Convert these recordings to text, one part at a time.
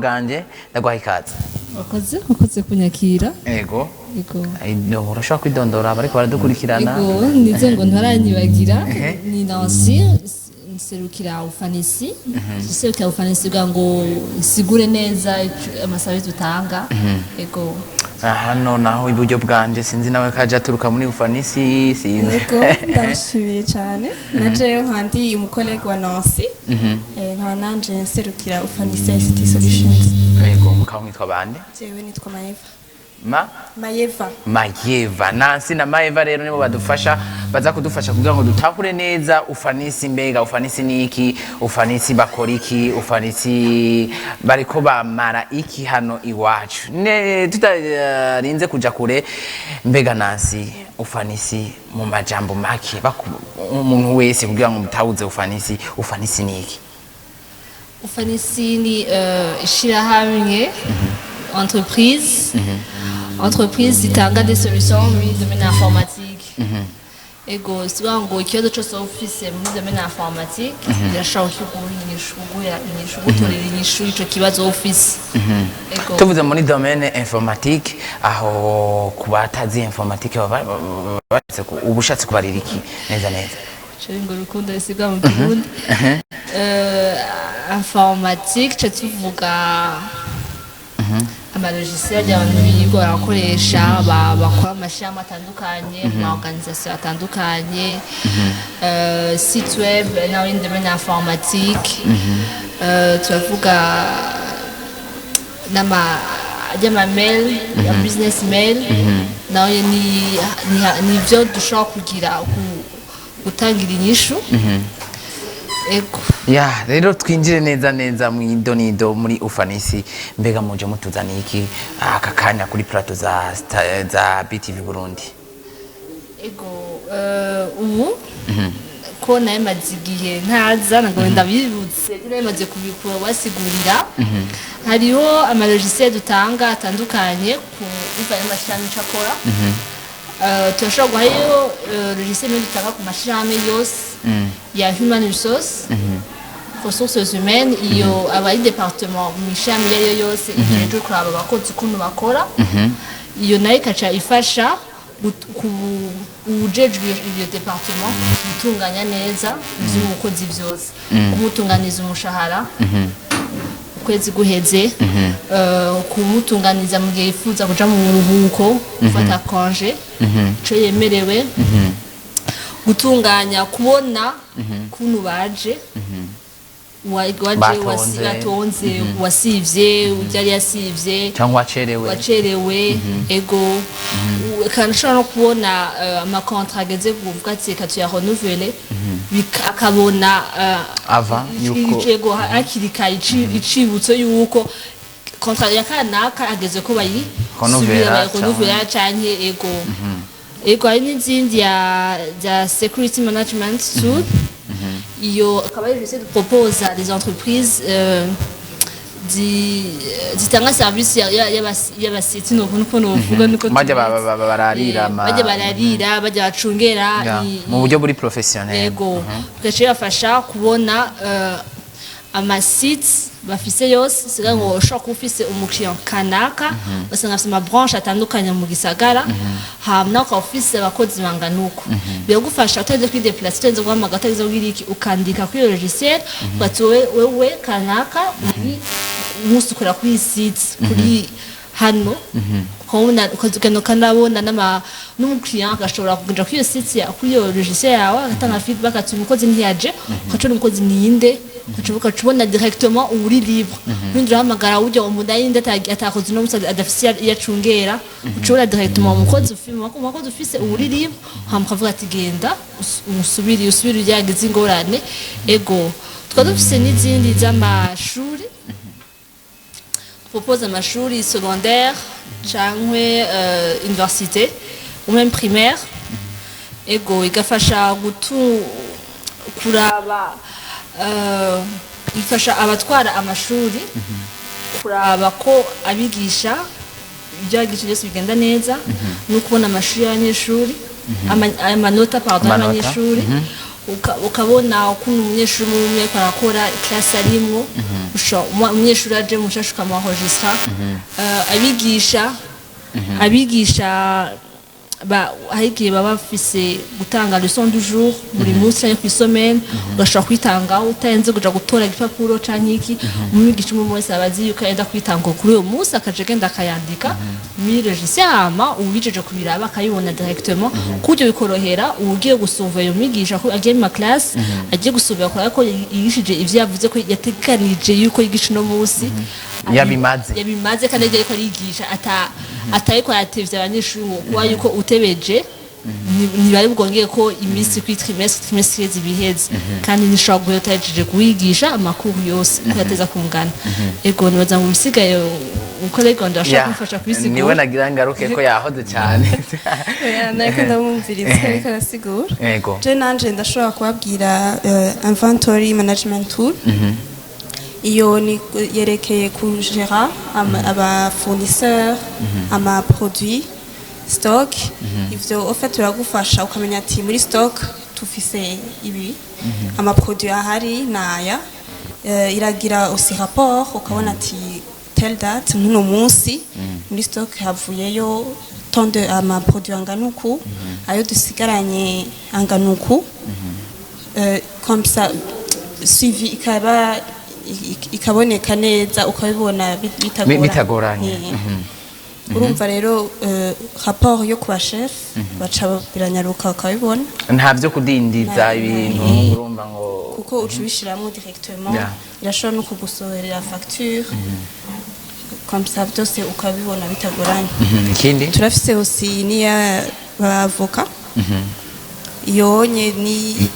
Bwanje ndaguha ikaze. Wakoze, wakoze kunyakira. Ego. Ego. Urashobora kwidondora bariko baradukurikirana. Ego, nize ngo ntaranyibagira. Ni Nancy, nserukira Ufanisi. Nserukira Ufanisi kugira ngo nsigure neza ama services dutanga. Ego. Hano naho iburyo bwanje, sinzi nawe kaje aturuka muri Ufanisi, sinzi. Yego, ndabashimiye cyane. Na jewe nkaba ndi umu collègue wa Nancy, nkaba nanje nserukira Ufanisi ICT Solutions. Ego, mukaba mwitwa bande? Jewe nitwa Maeva. Ma? Maeva. Mayeva. Nancy na Maeva rero nibo badufasha, baza kudufasha kugira ngo dutahure neza Ufanisi. Mbega Ufanisi ni iki? Ufanisi bakora iki? Ufanisi bariko bamara iki hano iwacu? Ne tutarinze kuja kure, mbega Nancy, Ufanisi mu majambo make, umuntu wese kugira ngo mutahuze Ufanisi, Ufanisi ni iki? Ufanisi ni ishirahamwe, entreprise itanga des solutions muri domaine informatique. Ego, sivuga ngo ikibazo cyose waba ufise muri domaine informatique, irashobora kuguha inyishu, kuguha inyishu, gutorera inyishu ico kibazo waba ufise. Ego. Tuvuze muri domaine informatique, aho ku batazi informatique baba uba ushatse kubarira iki neza neza? Cyo ngo urukundo risigwa mu Kirundi. Informatique, cyo tuvuga ama logiciel abantu birirwa barakoresha, bakora amashirahamwe atandukanye, ama organisation atandukanye, site web nawe ni domaine informatique. Turavuga n'ama y'ama mail ya business mail, nawe ni byo dushobora kugira gutangira inyishu. Ego. Ya, rero twinjire neza neza mu idonido muri Ufanisi. Mbega muje mutuzaniye iki aka kanya kuri plateau za BTV Burundi? Ego, ubu ko nawe maze igihe ntaza, ntabwo ndabibutse, nawe maze kubikura basigurira. Hariho ama logiciel dutanga atandukanye ku bivanye n'amashirahamwe ico akora. Turashobora guhayo logiciel imwe dutanga ku mashirahamwe yose ya human resource, ressources humaines. Iyo aba ari département mu ishami iyo ariyo yose ijejwe kuraba abakozi ukuntu bakora. Iyo nayo ikaca ifasha uwujejwe iyo département gutunganya neza ivy'umukozi vyose, kumutunganiza umushahara ukwezi guheze, kumutunganiza mu gihe yifuza kuja mu buruhuko, gufata congé, ico yemerewe, gutunganya kubona kuntu baje, waje Batonze. Batonze, wasivye, ujya yasivye cyangwa wacerewe. Wacerewe, ego. Kandi ushobora no kubona ama contrat ageze kuvuga ati reka tuya renouvele, akabona Ava yuko- ego, hakiri kare icibutso yuko contrat ya kanaka ageze ko Renouveler, bayisubira, bayi renouvela canke. Ego, hari n'izindi ya security management tool. Iyo akaba ari logiciel proposa les entreprises zitanga service y'abasiti, nuko novuga nuko Bajya tubizi. Bararira Bajya bararira, bajya bacungera Ya, mu buryo buri professionnel. Ego, tugaca bibafasha kubona ama sites bafise yose. Siga ngo ushobora kuba ufise umukiriya kanaka, ugasanga afise ama branche atandukanye mu gisagara, hama nawe ukaba ufise abakozi bangana uko, biragufasha utarinze kwi déplacer, utarinze guhamagara, utarinze kugira iki, ukandika kuri iyo logiciel ugati wewe kanaka uri umunsi ukorera kuri iyi site, kuri hano, ukabona, ukagenda ukanabona n'umukiriya agashobora kuja kuri iyo site kuri iyo logiciel yawe, agatanga feedback ati umukozi ntiyaje, ukacubona umukozi ninde, ukaca ubona directement uri libre. Nundi urahamagara ujya umuntu ayinde atakoze uno munsi, adafise iyo acungera, uca ubona directement umukozi umukozi ufise uri libre, hama ukavuga ati genda usubire, usubire uyagize ingorane. Ego, tukaba dufise n'izindi z'amashuri, propose amashuri secondaire canke université ou même primaire. Ego, igafasha kuraba, ifasha abatwara amashuri kuraba ko abigisha, ibyo abigisha byose bigenda neza, no kubona amashuri y'abanyeshuri, amanota, pardon, Amanota. y'abanyeshuri. Ukabona ukuntu umunyeshuri umwe umwe ariko arakora, classe arimwo. Umunyeshuri aje mushasha ukamuenregistra. Abigisha hari igihe baba bafise gutanga leçon du jour buri munsi canke kw'isemaine, ugashobora kwitanga utarenze kuja gutora igipapuro canke iki. Umwigisha umwe wese aba azi yuko agenda kwitanga kuri uyo munsi, akaja agenda akayandika muri logiciel, hama uwijeje kubiraba akayibona directement, kuryo bikorohera uwugiye gusumva umwigisha ko agiye mu maclasse, agiye gusumva akora ko yigishije ivyo yavuze ko yateganije yuko yigisha uno munsi. Yabimaze. Yabimaze kandi agiye ariko arigisha atariko aratevya abanyeshuri, ngo kuba yuko utebeje ntibari bwongeye ko iminsi kuri trimestre iheze ibiheze, kandi ntishobora guhera utahejeje kuwigisha amakuru yose uko yateza kungana. Ego, nibaza ngo ibisigaye umucollègue wanje ashobora kumufasha kubisigura. Niwe nagira ngaruke ko yahoze cyane. Oya, nariko ndamwumviriza ariko arasigura. Yego. Je nanje ndashobora kubabwira inventory management tool. Iyo ni yerekeye kugera aba fournisseur, ama produit, stock. Ivyo au fait biragufasha ukamenya ati muri stock tufise ibi, ama produit ahari naya. Iragira aussi rapport, ukabona ati telle date, nk'uno munsi muri stock havuyeyo tant de ama produit angana uku, ayo dusigaranye angana uku. Comme ça suivi ikaba ikaboneka neza, ukabibona bitagoranye. Bitagoranye. Urumva rero rapport yo ku bachef baca biranyaruka ukabibona. Nta byo kudindiza ibintu, urumva ngo Kuko uca ubishiramwo directement. Irashobora no kugusohorera facture, comme ça byose ukabibona bitagoranye. Ikindi? Turafise aussi n'iya bavoka. Iyo nye ni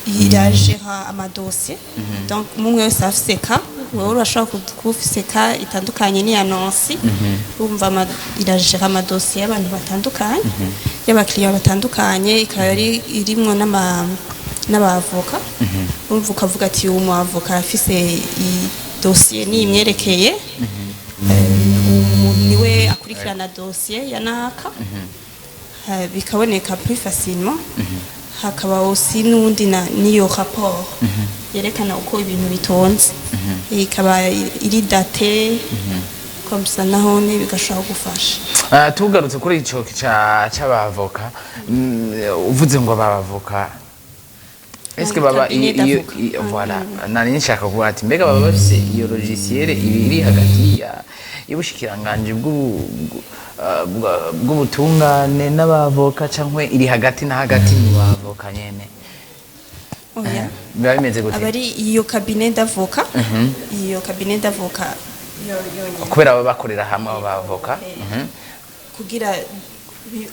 iragera amadosiye, donc umwe wese afise cas. Wewe urashobora kuba ufise cas itandukanye n'iya Nancy. Urumva iragera amadosiye y'abantu batandukanye, y'abakiriya batandukanye, ikaba ari irimwo n'abavoka. Urumva ukavuga ati uwo muavoka arafise i dosiye niyimwerekeye, umuntu niwe akurikirana dosiye ya naka. Bikaboneka plus facilement. Hakaba aussi n'undi n'iyo rapport yerekana uko ibintu bitonze, ikaba iri date, comme ça nahone bigashobora gufasha. Tugarutse kuri ico c'abavoka, uvuze ngo abavoka, est-ce que baba cabinet iyo d'avocat. Voilà, nari nshaka kuvuga ati mbega baba bafise iyo logiciel iri hagati ya y'ubushikiranganji bw'ubutungane n'abavoka, cankwe iri hagati na hagati mu bavoka nyene? Oya. Biba bimeze gute? Aba ari iyo cabinet d'avocat, iyo cabinet d'avocat yonyene. Kubera baba bakorera hamwe abo bavoka. Kugira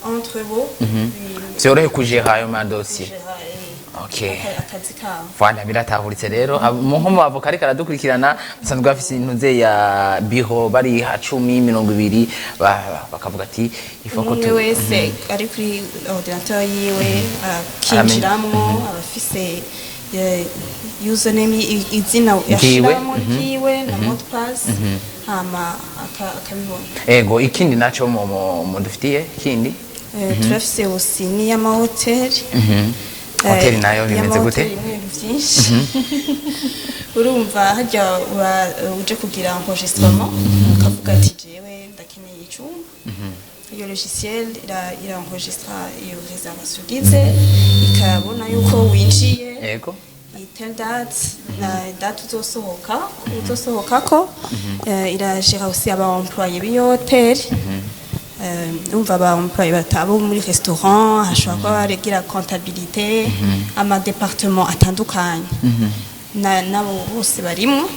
entre bo Vyorohe kujera ayo madosiye. Kujera, akazi kabo. Voilà, biratahuritse rero. Nko mu bavoka ariko aradukurikirana, basanzwe bafise intuze ya biro bari ha 10, 20, bakavuga ati ifo ko Umwe wese ari kuri ordinateur yiwe akinjiramwo, aba afise username, izina yashiramwo ryiwe na mot de passe, hama akabibona. Ego, ikindi naco mudufitiye ikindi? Turafise aussi n'iy'amahoteli. Hoteli nayo bimeze gute? Y'amahoteli ni ibintu byinshi. Urumva harya uje kugira enregistrement, ukavuga ati jewe ndakeneye icumba, iyo logiciel ira enregistra iyo réservation ugize, ikabona yuko winjiye iyi telle date na date uzosohokako. Iragera aussi aba employé b'iyo hôtel. Urumva aba employé batabo muri restaurant, hashobora kuba baragira comptabilité, ama département atandukanye, nabo bose barimwo.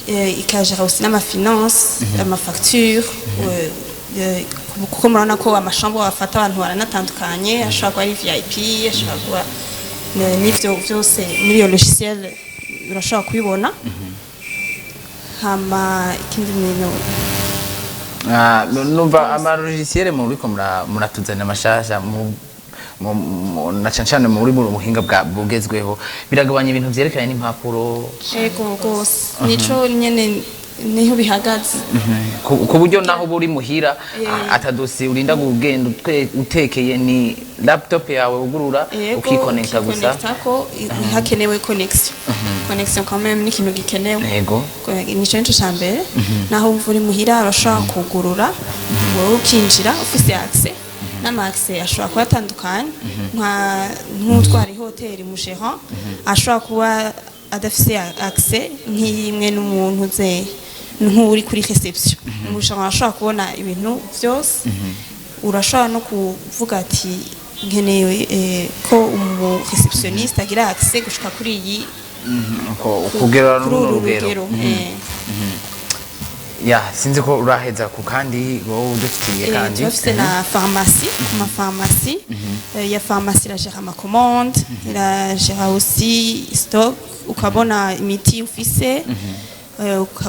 Ikagera aussi n'amafinance, amafacture, kuko murabona ko amachambre bafata abantu baranatandukanye, ashobora kuba ari VIP, ashobora kuba n'ivyo byose muri iyo logiciel urashobora kubibona. Hama ikindi bintu Numva amalogiciel muriko muratuzanira amashasha na cane cane muri mu buhinga bwa bugezweho, biragabanya ibintu vyerekeranye n'impapuro. Ego rwose, nico nyene. Niho bihagaze. Ku buryo naho uba uri muhira, ata dossier urinda kugenda utekeye, ni laptop yawe ugurura, Yego, ukikonekta gusa. ukikonekta ko hakenewe connexion. Connexion quand même ni ikintu gikenewe. Nico nico ca mbere. Naho uva uri muhira, urashobora kugurura, wowe ukinjira ufise accès, n'ama accès ashobora kuba atandukanye, nka nk'utwara ihoteli, mu gérant ashobora kuba adafise accès nk'iyimwe n'umuntu ze nk'uri kuri réception. Mu gérant ashobora kubona ibintu vyose. Urashobora no kuvuga ati nkeneye ko umu réceptionniste agira accès gushika kuri iyi Kugera kuri runo uru rugero. rugero. Ya, sinzi ko uraheza ku kandi wowe udufitiye kandi. Turafise na pharmacie. Ku ma pharmacie, ya pharmacie iragera ama commande, iragera aussi stock, ukabona imiti ufise,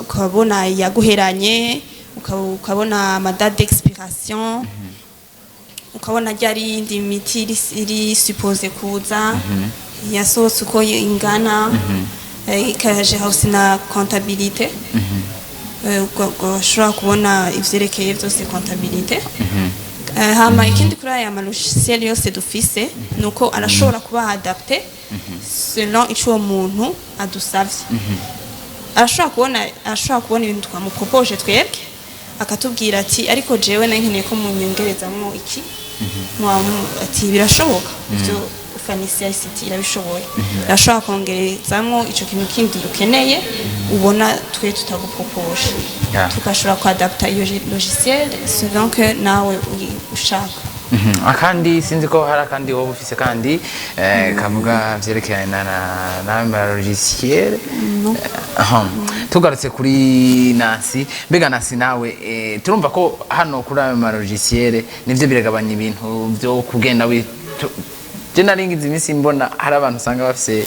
ukabona iyaguheranye, ukabona ama date d'expiration, ukabona ryari iyindi miti iri supposé kuza, yasohotse uko ingana. Ikagera aussi na comptabilité. Ugashobora kubona ivyerekeye vyose comptabilité. Hama ikindi kuri aya ma logiciel yose dufise nuko arashobora kuba adapté selon ico uwo muntu adusavye. Arashobora kubona ibintu twamupropoje twebwe, akatubwira ati ariko jewe nari nkeneye ko munyongerezamwo iki. Ati birashoboka, ivyo Ufanisi ICT irabishoboye, irashobora kongerezamwo ico kintu kindi ukeneye ubona twe tutagupropoje, tugashobora kuadapta iyo logiciel selon que nawe ushaka. Akandi, sinzi ko hari akandi wowe ufise kandi kavuga vyerekeranye na logiciel. Aha. Tugarutse kuri Nancy, mbega Nancy nawe, turumva ko hano kuri ayo ma logiciel nivyo biragabanya ibintu vyo kugenda je nari ngize iminsi mbona hari abantu usanga bafise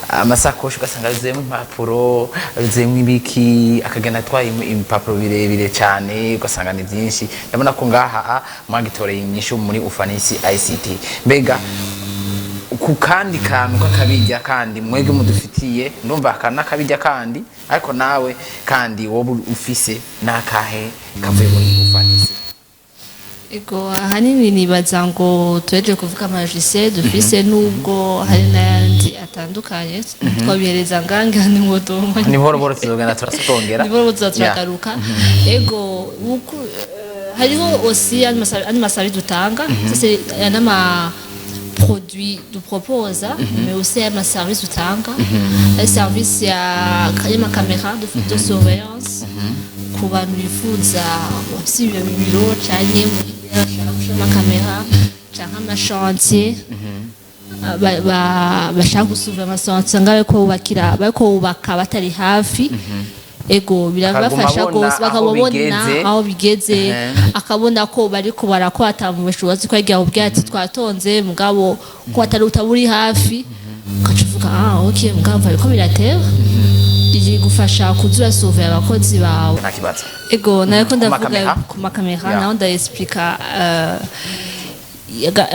amasakoshi, ugasanga yuzuyemo impapuro, yuzuyemo ibiki, akagenda atwaye ibipapuro birebire cyane, ugasanga ni byinshi. Ndabona ko ngaha mwagitoreye inyishu muri Ufanisi ICT. Mbega ku kandi kantu k'akabirya kandi mwebwe mudufitiye, ndumva aka n'akabirya kandi, ariko nawe kandi wowe ufise n'akahe kavuye muri Ufanisi? Ego, ahanini nibaza ngo tuheje kuvuga ama logiciel dufise, nubwo hari n'ayandi atandukanye twabihereza nganga ni ngo Ni buhoro buhoro tuzogenda turasokongera. Ni buhoro buhoro turagaruka. Ego, hariho aussi andi ma service dutanga. Ça c'est aya n'ama produit duproposa, mais aussi aya ma service dutanga, ay service ya y'amakamera de surveillance ku bantu bifuza, bafise ibyo biro canke muhira bashaka gushiramo amakamera, canke ama chantier, bashaka gusuzuma ama chantier nga bariko bubaka batari hafi. Ego, birabafasha Akaguma abona gose, aho bakabona bigeze. aho bigeze, akabona ko bariko barakora ata bushobozi, ko yagiye ubwira ati twatonze, mugabo ko atari utaburi hafi, ugaca uvuga ah ok, mugabo bariko birateba, gufasha kuza urasuvera abakozi bawe. Nta kibazo. Ego, nariko Ku ndavuga makamera? ku makamera. Yeah. Naho ndaexplica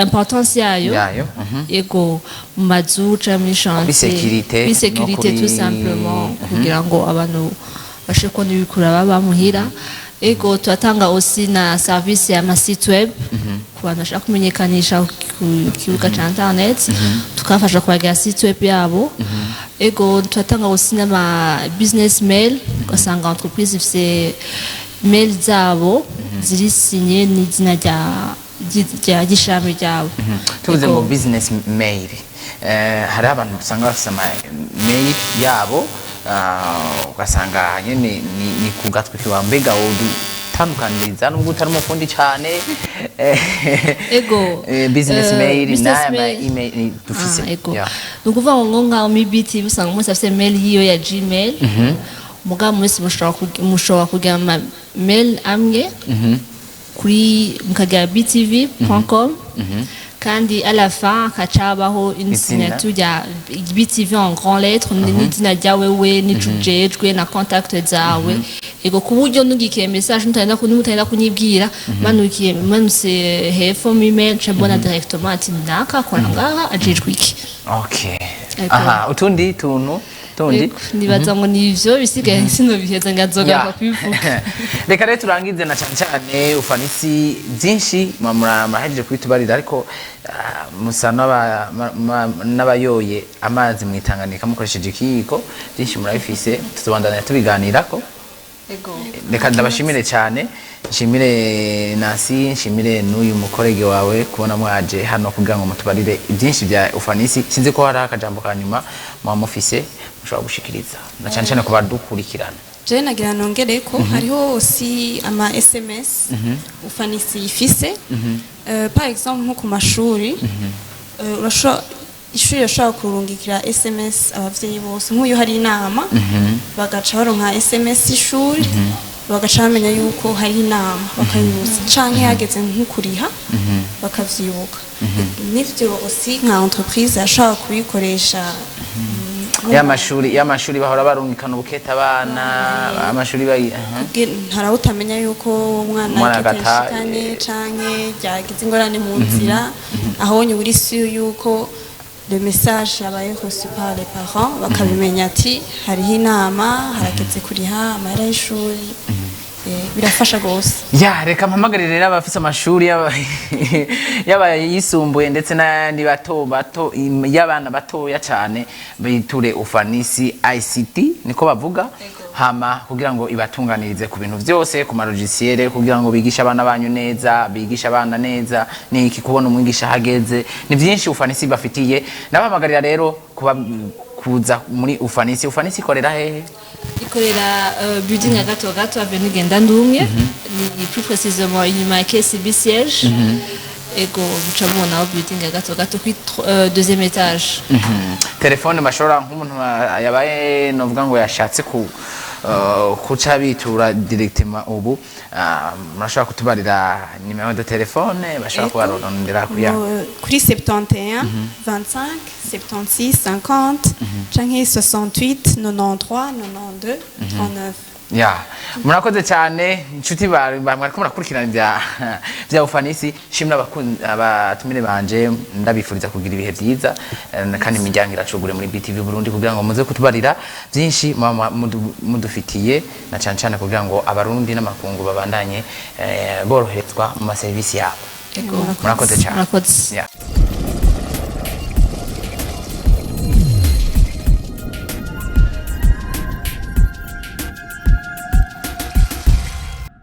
importance yayo. Yayo. Ego, mu mazu canke muri chantier. Sécurité, Kuri sécurité, no tout simplement, kugira ngo abantu bashe kubona ibikura baba muhira. Ego, turatanga aussi na service ya ma site web ku bantu bashaka kumenyekanisha ku kibuga ca internet, tukabafasha kubagira site web yabo. Ego, turatanga aussi n'ama business mail, ugasanga entreprise ifise mail zabo ziri signé n'izina ry'ishami ryabo. Tuvuze Ego. ngo business mail, hariho abantu usanga bafise ama mail yabo, ugasanga nyene ni ku gatwi kiwa. Mbega wodutandukaniriza, nubwo utari umufundi cane, Ego. Business mail business n'aya ma mail. email dufise? Ah, ego. Yeah. Ni ukuvuga ngo ngaho muri BT usanga umunsi afise mail yiwe ya Gmail, mugabo munsi mushobora kugira ama mail amwe kuri mukagira btv.com, kandi à la fin hakaca habaho une Izina. signature ya BTV en grand lettre, n'izina rya wewe n'ico ujejwe na contact zawe. Ego, ku buryo nugikiye message mutagenda kunyibwira, manukiye manutse hepfo mu email nca mbona directement ati naka akora ngaha, ajejwe iki. Okay. Ego. Aha, utundi tuntu Tundi. Ego, nibaza ngo ni ivyo bisigaye, sinobiheza, ngazogaruka kubivuga. Reka rero turangize na cyane cyane ufanisi byinshi murahejeje kubitubarira, ariko musa n'abayoye amazi mu Itanganika mukoresheje ikiyiko. Byinshi murabifise, tuzobandanya tubiganirako. Ego. Reka ndabashimire cyane, nshimire Nasi, nshimire n'uyu mukorege wawe kubona mwaje hano kugira ngo mutubarire byinshi bya ufanisi. Sinzi ko hari akajambo ka nyuma muba mufise mushobora gushikiriza, na cyane cyane ku badukurikirana. Je nagira nongere ko hariho aussi ama SMS ufanisi ifise. Par exemple nko ku mashuri, urashobora, ishuri irashobora kurungikira SMS abavyeyi bose nk'uyu hari inama, bagaca baronka SMS y'ishuri, bagaca bamenya yuko hari inama, bakabibutsa, canke hageze nko kuriha bakavyibuka. Nivyo aussi nka entreprise yashobora kubikoresha. Y'amashuri bahora barungikana ubukete abana amashuri bayi aha. Ntarawe utamenya yuko umwana Umwana agata canke ryagize ingorane mu nzira, aho uri sûr yuko le message yabaye reçu par les parents, bakabimenya ati hariho inama, harageze kuriha amahera y'ishuri. Birafasha rwose. Ya, reka mpamagarire rero abafise amashuri yaba yisumbuye ndetse n'ayandi bato bato, y'abana batoya cyane, biture Ufanisi ICT, niko bavuga, hama kugira ngo ibatunganirize ku bintu byose, ku ma logiciel, kugira ngo bigishe abana banyu neza, bigishe abana neza. Ni iki kubona umwigisha ahageze, ni byinshi Ufanisi bafitiye. Nabahamagarira rero kuba kuza muri Ufanisi. Ufanisi ikorera hehe? Ikorera building ya Gato Gato, avenue Ngendandumwe, ni plus précisément inyuma ya KCB siège. Ego, muca mubona aho building ya Gato Gato kuri deuxième étage. Telefone bashobora, nk'umuntu yabaye novuga ngo yashatse ku kuca bitura directement ubu, murashobora kutubarira numéro de téléphone bashobora Ego. kubarondera kuya? Kuri 71 25 76 50 canke 68 93 92 39. Ya, murakoze cyane inshuti mwariko murakurikirana ibya Ufanisi. Shimira abatumire banje, ndabifuriza kugira ibihe byiza, kandi imiryango iracugure muri BTV Burundi kugira ngo muze kutubarira byinshi muba mudufitiye, na cyane cyane kugira ngo Abarundi n'amakungu babandanye boroherezwa mu maserivisi yabo. Ego. Murakoze cyane. Murakoze. Ya.